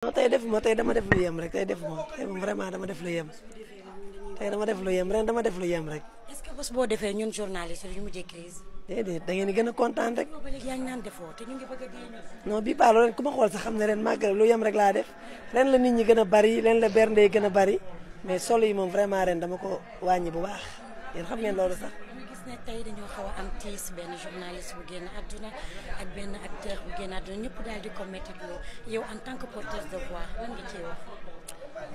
non tey def ma tey dama def lu yem rek tey def ma tey moom vraiment dama def lu yem tey dama def lu yem ren dama def lu yem rek. est-ce que bés boo defee ñun journaliste yi ñu mujjee crise. déedéet da ngeen di gën a kontaan rek. ba léegi yaa ngi naan defoo te ñu ngi bëgg a dee ñun. non bii paa ren ku ma xool sax xam ne ren màggal lu yem rek laa def ren la nit ñi gën a bari ren la bernde yi gën a bari mais solo yi moom vraiment ren dama ko wàññi bu baax yéen xam ngeen loolu sax. ñu gis ne tey dañoo xaw a am tiis benn journaliste bu génn àdduna ak benn acteur bu génn àdduna ñëpp daal di ko métti yow en tant que porteuse de voix lan nga ciy wax.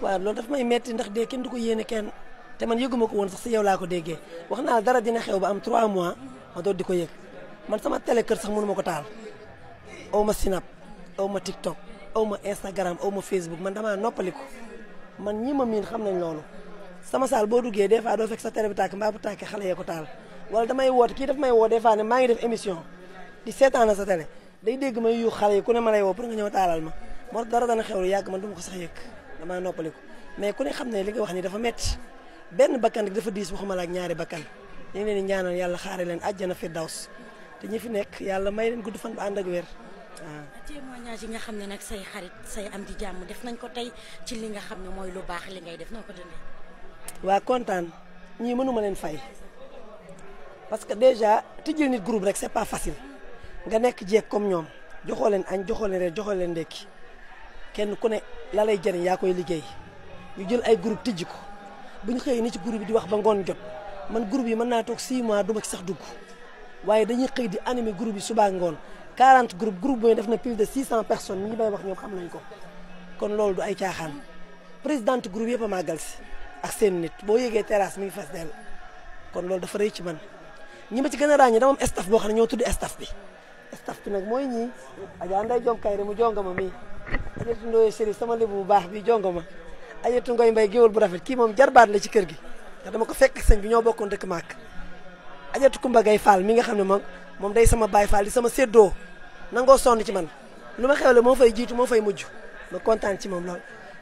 waaw loolu daf may metti ndax dee kenn du ko yéene kenn te man yëguma ko woon sax si yow laa ko déggee wax naa dara dina xew ba am 3 mois ma doon di ko yëg man sama télé kër sax mënu ma ko taal aw ma Snap aw ma TikTok aw ma Instagram aw ma Facebook man damaa noppaliku man ñi ma miin xam nañ loolu sama saal boo duggee des fois doo fekk sa télé bi tàkk mbaa bu tàkkee xale yee ko taal wala damay woote kii daf may woo des fois ne maa ngi def émission di seetaan na sa télé day dégg may yu xale yi ku ne ma lay woo pour nga ñëw taalal ma moo tax dara dana xew lu yàgg man du ma ko sax yëg damaa noppaliku mais ku ne xam ne li nga wax ni dafa metti benn bakkan rek dafa diis waxuma la ak ñaari bakkan ñu ngi leen di ñaanal yàlla xaare leen àjjana firdaws te ñi fi nekk yàlla may leen gudd fan ba ànd ak wér waaw. témoignage yi nga xam ne nag say xarit say am di jàmm def nañ ko tey ci li nga xam ne mooy lu baax li ngay def noo ko dundee. waa kontaan ñii mënuma leen fay parce que déjà tijjil nit groupe rek c'est pas facile nga nekk jeeg comme ñoom joxoo leen añ joxoo leen reer joxoo leen ndekki kenn ku ne la lay jëriñ yaa koy liggéey ñu jël ay groupe tijji ko bu ñu xëyee ni ci groupe bi di wax ba ngoon jot man groupe yi mën naa toog 6 mois du ma ci sax dugg waaye dañuy xëy di animer groupe yi suba ngoon 40 groupe bu ñu def na plus de 600 personnes ñi bay wax ñoom xam nañ ko kon loolu du ay caaxaan présidente groupe yëpp a màggal si ak seen nit boo yéegee terrasse mi ngi fes dell kon loolu dafa rëy ci man ñi ma ci gën a ràññee dama am staff boo xam ne ñoo tudd staff bi nag mooy ñii Adja Ndeye Diom Kayre mu jongama mii Adjatu Ndoye Chérif sama lébu bu baax bi jongama Adjatu Ngoy Mbay géwél bu rafet kii moom jarbaat la ci kër gi ndax dama ko fekk sëñ bi ñoo bokkoon dëkk màkk Adjatu Kumba Gay Fall mi nga xam ne moom day sama baay Fall di sama séddoo nangoo sonn ci man lu ma xewle moo fay jiitu moo fay mujj ma kontaan ci moom lool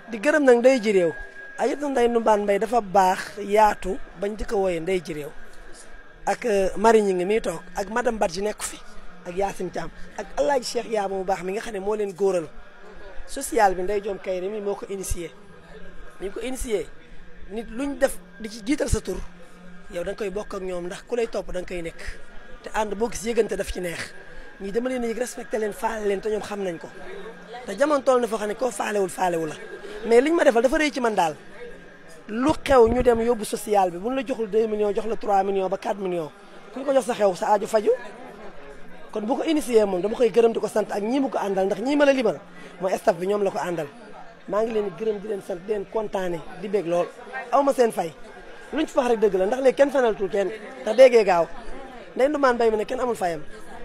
di gërëm nag Ndey ji réew Adjatu Ndey Numbaan Mbay dafa baax yaatu bañ di ko wooyee Ndey ji réew ak Marie ñi ngi miy toog ak madame Badji nekku fi ak Yacine Thiam ak Alaaji Cheikh Yaaba mu baax mi nga xam ne moo leen góoral social bi Ndey Joom Kayre mi moo ko initié mi ko initié nit luñ def di ci jiital sa tur yow da nga koy bokk ak ñoom ndax ku lay topp da nga koy nekk te ànd boo gis yëgante daf ci neex ñii dama leen yëg respecté leen faale leen te ñoom xam nañ ko te jamono toll na foo xam ne koo faalewu la mais liñ ma defal dafa rëy ci man daal lu xew ñu dem yóbbu social bi buñ la joxul 2 millions jox la 3 millions ba 4 millions ku ñu ko jox sa xew sa aaju faju kon bu ko initié moom dama koy gërëm di ko sant ak ñii mu ko àndal ndax ñii ma la limal mooy staff bi ñoom la ko àndal maa ngi leen di gërëm di leen sant di leen kontaane di bég lool aw ma seen fay luñ fi wax rek dëgg la ndax léegi kenn fenaltul kenn ndax déggee gaaw Ndey Ndumaan Mbay mi ne kenn amul fayam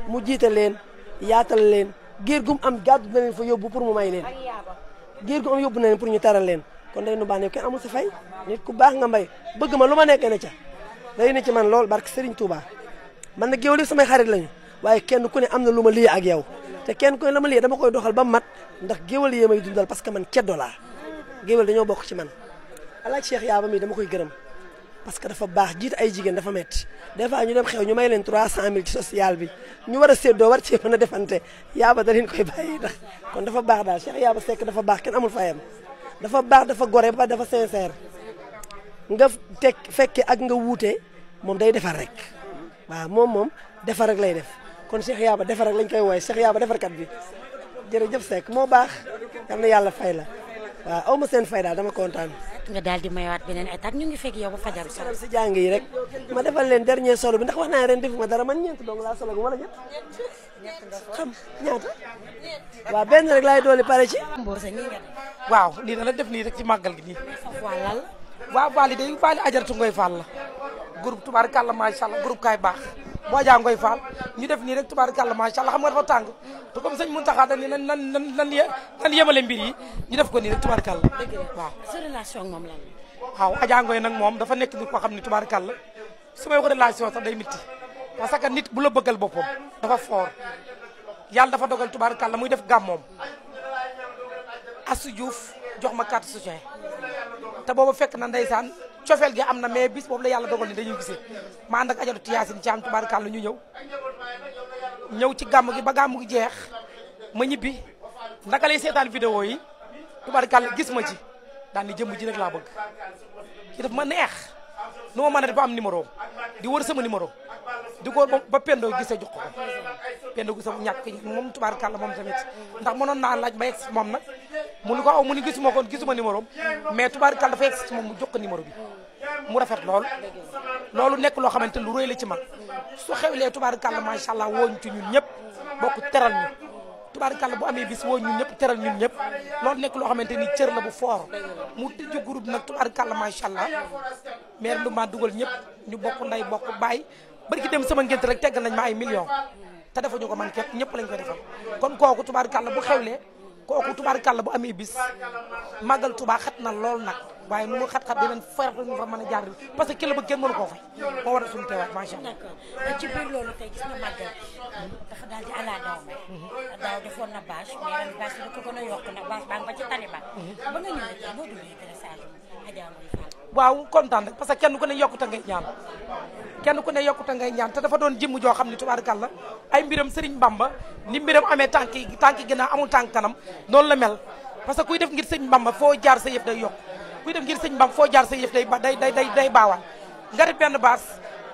mu jiite leen yaatal leen géer gum am gàddu na leen fa yóbbu pour mu may leen géer gum am yóbbu na leen pour ñu taral leen kon Ndey Ndumaan yow kenn amul sa fay nit ku baax nga mbay bëgg ma lu ma nekkee ne ca day ne ci man lool barke Serigne Touba man nag géwél samay xarit lañu waaye kenn ku ne am na lu ma lii ak yow te kenn ku ne la ma lii dama koy doxal ba mat ndax géwél yee may dundal parce que man ceddo laa géwél dañoo bokk ci man Alaaji Cheikh Yaaba mi dama koy gërëm parce que dafa baax jiit ay jigéen dafa metti des fois ñu dem xew ñu may leen 300 000 ci social bi ñu war a séddoo war cee mën a defante Yaaba da leen koy bàyyi ndax kon dafa baax daal Cheikh Yaaba Seck dafa baax kenn amul fayam dafa baax dafa gore ba dafa sincère nga teg fekke ak nga wuute moom day defar rek waaw moom defar rek lay def kon Cheikh Yaaba defar rek lañ koy wooye Cheikh Yaaba defarkat bi jërëjëf Seck moo baax yal na yàlla fay la waaw aw ma seen fay daal dama kontaan. nga daal di mayaat beneen état ñu ngi fekk yow ba fajar solo si jàng yi rek ma defal leen dernier solo bi ndax wax naa ren defuma dara man ñeent dong laa solo gu wala ñett xam ñaata waaw benn rek laay dooli pare ci. waaw lii dana def nii rek ci màggal gi nii. wàllal waaw Bali day Bali Ajaratu Ngoy Fall la groupe tubaarkàlla macha allah groupe kaay baax boo jaa Ngoy Fall ñu def nii rek tubaarkàlla macha allah xam nga dafa tàng te comme sëñ Muntaxa dañ ne nan yemale mbir yi ñu def ko nii rek tubaarkàlla waaw. sa relation ak moom lan la. waaw Adja Ngoy nag moom dafa nekk nit koo xam ne tubaarkàlla su may wax relation sax day mitti parce que nit bu la bëggal boppam dafa fort yàlla dafa dogal tubaarkàlla muy def gàmmoom Assou Diouf jox ma carte soutien te boobu fekk na ndeysaan cofeel gi am na mais bis boobu la yàlla dogal ni dañuy gisee ma ànd ak Ajaratu Yaasin Caam tubaarkàlla ñu ñëw ci gàmm gi ba gàmm gi jeex ma ñibbi naka lay seetaan vidéo yi tubaarkàlla gis ma ci daan ni jëmm ji rek laa bëgg ki daf ma neex nu ma mën a def ba am numéro di wër sama numéro di ko ba Pendo gisee jox ko Pendo gisee mu ñàkk moom tubaarkàlla moom tamit ndax mënoon naa laaj ba yegg si moom nag mu ni ko aw mu ni gisuma ko gisuma numéro mais tubaarkàlla dafa yegg si moom mu jox ko numéro bi mu rafet loolu nekk loo xamante lu rëy la ci man su xewlee tubaarkàlla macha allah woo ñu ci ñun ñëpp bokk teral ñu tubaarkàlla bu amee bis woo ñun ñëpp teral ñun ñëpp loolu nekk loo xamante ni cër la bu fort mu tëju groupe nag tubaarkàlla macha allah maire lu ma dugal ñëpp ñu bokk nday bokk baay bari ki dem sama ngént rek teggal nañ ma ay millions te defuñu ko man képp ñëpp lañ koy defal kon kooku tubaarkàlla bu xewlee kooku tubaarkàlla bu amee bis màggal Tuubaa xat na lool nag waaye nu mu xat-xat dinañ fexe ñu fa mën a jaar parce que kilo ba kenn mënu koo fay moo war a suñu teewaat macha allah. d'accord ci biir loolu tey gis nga màggal dafa daal di ala daaw daaw defoon na bâche mais ren bâche bi da ko gën a yokk nag bâche baa nga ba ci tali ba ba nga ñëwee tey boo dundee dressage Adja Ngoye Fall. waaw kontaan rek parce que kenn ku ne yokkute ngay ñaan kenn ku ne yokkute ngay ñaan te dafa doon jëmm joo xam ne tubaarkàlla ay mbiram Serigne Bamba ni mbiram amee tànki ginnaaw amul tànk kanam noonu la mel parce que kuy def ngir Serigne Bamba foo jaar sa yëf day yokk kuy def ngir Serigne Bamba foo jaar sa yëf day baawaan nga def benn baas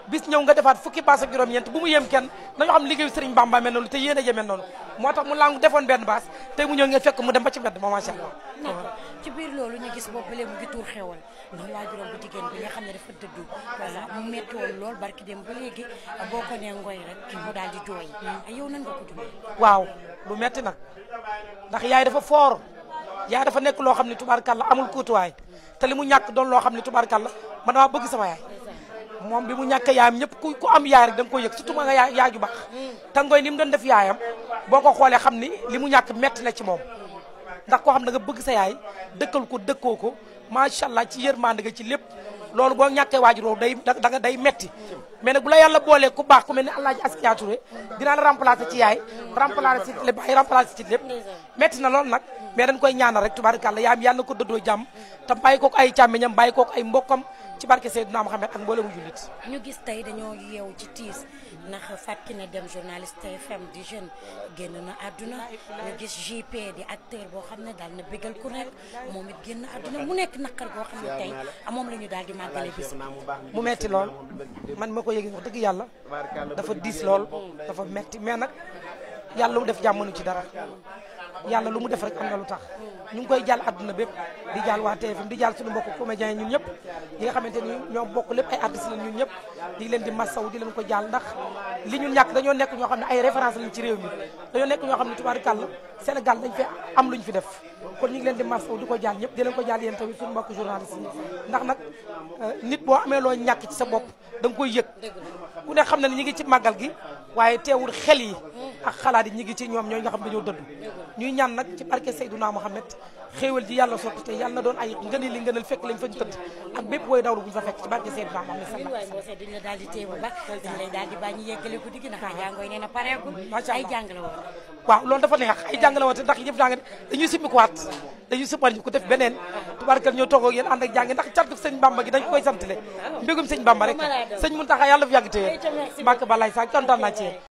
bis ñëw nga defaat fukki baas ak juróom-ñeent bu mu yem kenn dañoo xam liggéeyu Serigne Bamba mel noonu te yéen a jëmel noonu moo tax mu langu defoon benn baas tey mu ñëw ngeen fekk mu dem ba ci mbedd ma macha allah. ci biir loolu ñu gis boobu léegi mu ngi tuur xewal ndax waajuram bu jigéen bi nga xam ne dafa dëddu voilà mu metti woon lool barki dem ba léegi boo ko nee Ngoye rek mu daal di jooy yow nan nga ko dundee. waaw lu metti nag ndax yaay dafa foor yaay dafa nekk loo xam ne tubaarkàlla amul kuutuwaay te li mu ñàkk doon loo xam ne tubaarkàlla man dama bëgg sama yaay moom bi mu ñàkk yaayam ñëpp ku am yaay rek da nga koy yëg surtout ma nga yaay ju baax te Ngoye ni mu doon def yaayam boo ko xoolee xam ni li mu ñàkk metti na ci moom ndax koo xam ne nga bëgg sa yaay dëkkal ko dëkkoo ko macha allah ci yërmande nga ci lépp loolu boo ñàkkee waajur day metti mais nag bu la yàlla boolee ku baax ku mel ni Alaaji Askia Touré dinaa la remplacer ci yaay remplacer ci lépp ay remplacer ci lépp metti na loolu nag mais dañ koy ñaanal rek tubaarkàlla yaayam yàlla na ko dëddoo jàmm te bàyyi kook ay càmmiñam bàyyi kook ay mbokkam ci barke Seydina Muhammad ak mboolemu jullit. ñu gis tey dañoo yeewu ci tiis ndax Fatou Kiné Deme journaliste TFM di jeune génn na àdduna ñu gis JP di acteur boo xam ne daal na bégal ku nekk moom it génn àdduna mu nekk naqar boo xam ne tey moom la ñu daal di màggale bis mu metti lool man ma ko yëgee wax dëgg yàlla dafa diis lool dafa metti mais nag yàlla lu mu def jàmmanu ci dara yàlla lu mu def rek am na lu tax ñu ngi koy jàll àdduna bépp di jàll waa TFM di jàll suñu mbokk comédiens yi ñun ñëpp ñi nga xamante ni ñoo bokk lépp ay artistes la ñun ñëpp di leen di massaw di leen ko jàll ndax li ñu ñàkk dañoo nekk ñoo xam ne ay référence lañ ci réew mi dañoo nekk ñoo xam ne tubaarkàlla Sénégal dañ fi am luñ fi def kon ñu ngi leen di massaw di ko jàll ñëpp di leen ko jàll yéen tamit suñu mbokk journalistes yi ndax nag nit boo amee loo ñàkk ci sa bopp da nga koy yëg ku ne xam na ne ñi ngi ci màggal gi waaye teewul xel yi ak xalaat yi ñi ngi ci ñoom ñooy nga xam dañoo dëddu ñuy ñaan nag ci barke Seydina Muhammad xéewal ji yàlla sotti te yàlla na doon ay ngëneel li ngëneel fekk lañ fañ tëdd ak bépp woy dawlu buñ fa fekk ci barke Seydina Muhammad waaye boo seet duñ la daal di téye bu baax dañ lay daal di bàyyi ñu yeggale ko digg ndax Adja Ngoye nee na pareegul ay jàngale woon waaw loolu dafa neex ay jàngale woon te ndax yëpp jàng dañuy simmi ko waat dañuy sippal ñu ko def beneen tubaarkal ñoo toog ak yéen ànd ak jàng ndax cantuk sëñ Bamba gi dañ koy santale mbégum sëñ Bamba rek sëñ Muntaxa yàlla fi yàgg téye mbàkk balay sa kontaan naa ci yéen